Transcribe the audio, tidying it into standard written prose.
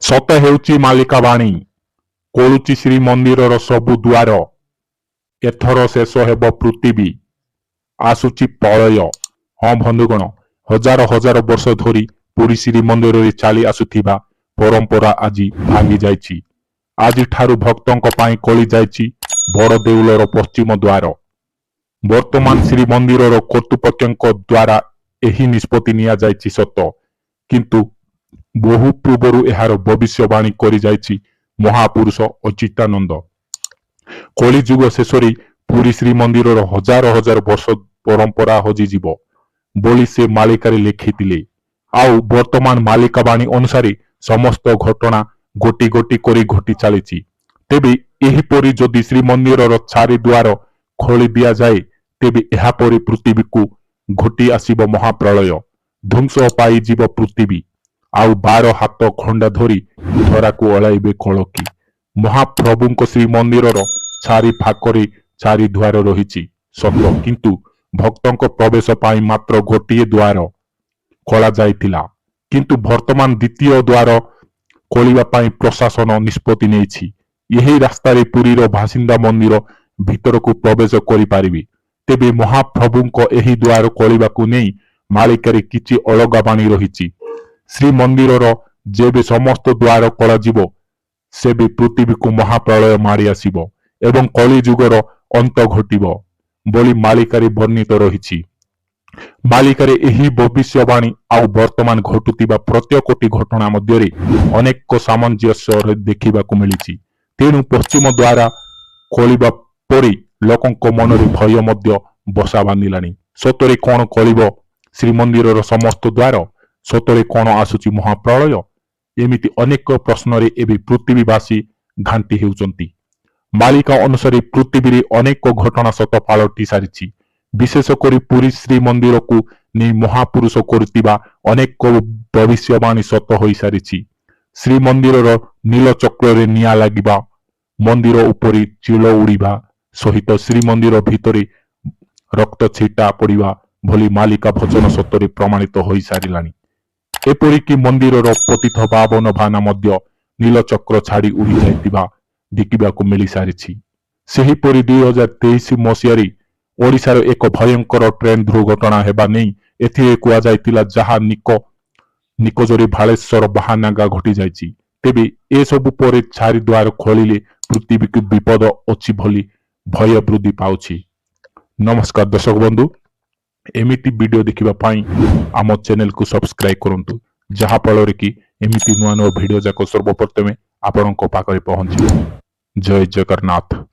ସତ ହେଉଛି ମାଳିକା ବାଣୀ। ଖୋଲୁଛି ଶ୍ରୀମନ୍ଦିରର ସବୁ ଦ୍ୱାର। ଏଥର ଶେଷ ହେବ ପୃଥିବୀ, ଆସୁଛି ପ୍ରଳୟ। ହଁ ବନ୍ଧୁଗଣ, ହଜାର ହଜାର ବର୍ଷ ଧରି ପୁରୀ ଶ୍ରୀମନ୍ଦିରରେ ଚାଲି ଆସୁଥିବା ପରମ୍ପରା ଆଜି ଭାଙ୍ଗି ଯାଇଛି। ଆଜିଠାରୁ ଭକ୍ତଙ୍କ ପାଇଁ ଖୋଲି ଯାଇଛି ବଡ଼ ଦେଉଳର ପଶ୍ଚିମ ଦ୍ୱାର। ବର୍ତ୍ତମାନ ଶ୍ରୀମନ୍ଦିରର କର୍ତ୍ତୃପକ୍ଷଙ୍କ ଦ୍ୱାରା ଏହି ନିଷ୍ପତ୍ତି ନିଆଯାଇଛି ସତ, କିନ୍ତୁ ବହୁ ପୂର୍ବରୁ ଏହାର ଭବିଷ୍ୟବାଣୀ କରିଯାଇଛି ମହାପୁରୁଷ ଅଚ୍ୟୁତାନନ୍ଦ। କଳିଯୁଗ ଶେଷରେ ପୁରୀ ଶ୍ରୀମନ୍ଦିରର ହଜାର ହଜାର ବର୍ଷ ପରମ୍ପରା ହଜିଯିବ ବୋଲି ସେ ମାଳିକାରେ ଲେଖିଥିଲେ। ଆଉ ବର୍ତ୍ତମାନ ମାଳିକା ବାଣୀ ଅନୁସାରେ ସମସ୍ତ ଘଟଣା ଗୋଟି ଗୋଟି କରି ଘଟି ଚାଲିଛି। ତେବେ ଏହିପରି ଯଦି ଶ୍ରୀମନ୍ଦିରର ଚାରି ଦ୍ୱାର ଖୋଲି ଦିଆଯାଏ, ତେବେ ଏହାପରେ ପୃଥିବୀକୁ ଘଟି ଆସିବ ମହାପ୍ରଳୟ, ଧ୍ୱଂସ ପାଇଯିବ ପୃଥିବୀ ଆଉ 12 ହାତ ଖଣ୍ଡା ଧରି ଧରାକୁ ଓହ୍ଲାଇବେ କଳ୍କୀ। ମହାପ୍ରଭୁଙ୍କ ଶ୍ରୀମନ୍ଦିରର ଚାରି ଫାକରେ ଚାରି ଦ୍ୱାର ରହିଛି ସତ, କିନ୍ତୁ ଭକ୍ତଙ୍କ ପ୍ରବେଶ ପାଇଁ ମାତ୍ର ଗୋଟିଏ ଦ୍ୱାର ଖୋଲା ଯାଇଥିଲା। କିନ୍ତୁ ବର୍ତ୍ତମାନ ଦ୍ୱିତୀୟ ଦ୍ୱାର ଖୋଲିବା ପାଇଁ ପ୍ରଶାସନ ନିଷ୍ପତ୍ତି ନେଇଛି। ଏହି ରାସ୍ତାରେ ପୁରୀର ବାସିନ୍ଦା ମନ୍ଦିର ଭିତରକୁ ପ୍ରବେଶ କରିପାରିବେ। ତେବେ ମହାପ୍ରଭୁଙ୍କ ଏହି ଦ୍ୱାର ଖୋଲିବାକୁ ନେଇ ମାଳିକାରେ କିଛି ଅଲଗା ବାଣୀ ରହିଛି। ଶ୍ରୀମନ୍ଦିରର ଯେବେ ସମସ୍ତ ଦ୍ୱାର ଖୋଲାଯିବ, ସେବେ ପୃଥିବୀକୁ ମହାପ୍ରଳୟ ମାଡ଼ି ଆସିବ ଏବଂ କଳିଯୁଗର ଅନ୍ତ ଘଟିବ ବୋଲି ମାଳିକାରେ ବର୍ଣ୍ଣିତ ରହିଛି। ମାଳିକାରେ ଏହି ଭବିଷ୍ୟବାଣୀ ଆଉ ବର୍ତ୍ତମାନ ଘଟୁଥିବା ପ୍ରତ୍ୟେକଟି ଘଟଣା ମଧ୍ୟରେ ଅନେକ ସାମଞ୍ଜସ୍ୟ ଦେଖିବାକୁ ମିଳିଛି। ତେଣୁ ପଶ୍ଚିମ ଦ୍ୱାର ଖୋଲିବା ପରେ ଲୋକଙ୍କ ମନରେ ଭୟ ମଧ୍ୟ ବସା ବାନ୍ଧିଲାଣି। ସତରେ କଣ ଖୋଲିବ ଶ୍ରୀମନ୍ଦିରର ସମସ୍ତ ଦ୍ୱାର? ସତରେ କଣ ଆସୁଛି ମହାପ୍ରଳୟ? ଏମିତି ଅନେକ ପ୍ରଶ୍ନରେ ଏବେ ପୃଥିବୀବାସୀ ଘାଣ୍ଟି ହେଉଛନ୍ତି। ମାଳିକା ଅନୁସାରେ ପୃଥିବୀରେ ଅନେକ ଘଟଣା ସତ ପାଲଟି ସାରିଛି। ବିଶେଷ କରି ପୁରୀ ଶ୍ରୀମନ୍ଦିରକୁ ନେଇ ମହାପୁରୁଷ କରୁଥିବା ଅନେକ ଭବିଷ୍ୟବାଣୀ ସତ ହୋଇସାରିଛି। ଶ୍ରୀମନ୍ଦିରର ନୀଳଚକ୍ରରେ ନିଆଁ ଲାଗିବା, ମନ୍ଦିର ଉପରେ ଚିଳ ଉଡ଼ିବା ସହିତ ଶ୍ରୀମନ୍ଦିର ଭିତରେ ରକ୍ତ ଛିଟା ପଡ଼ିବା ଭଳି ମାଳିକା ବଚନ ସତରେ ପ୍ରମାଣିତ ହୋଇସାରିଲାଣି। ଏପରିକି ମନ୍ଦିରର ପତିତ ପାବନ ବାନା ମଧ୍ୟ ନୀଳଚକ୍ର ଛାଡ଼ି ଉଡ଼ି ଯାଇଥିବା ଦେଖିବାକୁ ମିଳିସାରିଛି। ସେହିପରି 2023 ମସିହାରେ ଓଡ଼ିଶାର ଏକ ଭୟଙ୍କର ଟ୍ରେନ୍ ଦୁର୍ଘଟଣା ହେବା ନେଇ ଏଥିରେ କୁହାଯାଇଥିଲା, ଯାହା ନିକଟରେ ବାଲେଶ୍ୱର ବାହାନଗା ଘଟିଯାଇଛି। ତେବେ ଏସବୁ ପରେ ଚାରି ଦ୍ୱାର ଖୋଲିଲେ ପୃଥିବୀକୁ ବିପଦ ଅଛି ବୋଲି ଭୟ ବୃଦ୍ଧି ପାଉଛି। ନମସ୍କାର ଦର୍ଶକ ବନ୍ଧୁ, ଏମିତି ଭିଡ଼ିଓ ଦେଖିବା ପାଇଁ ଆମ ଚ୍ୟାନେଲକୁ ସବସ୍କ୍ରାଇବ କରନ୍ତୁ, ଯାହାଫଳରେ କି ଏମିତି ନୂଆ ନୂଆ ଭିଡ଼ିଓ ଯାକ ସର୍ବପ୍ରଥମେ ଆପଣଙ୍କ ପାଖରେ ପହଞ୍ଚିବ। ଜୟ ଜଗନ୍ନାଥ।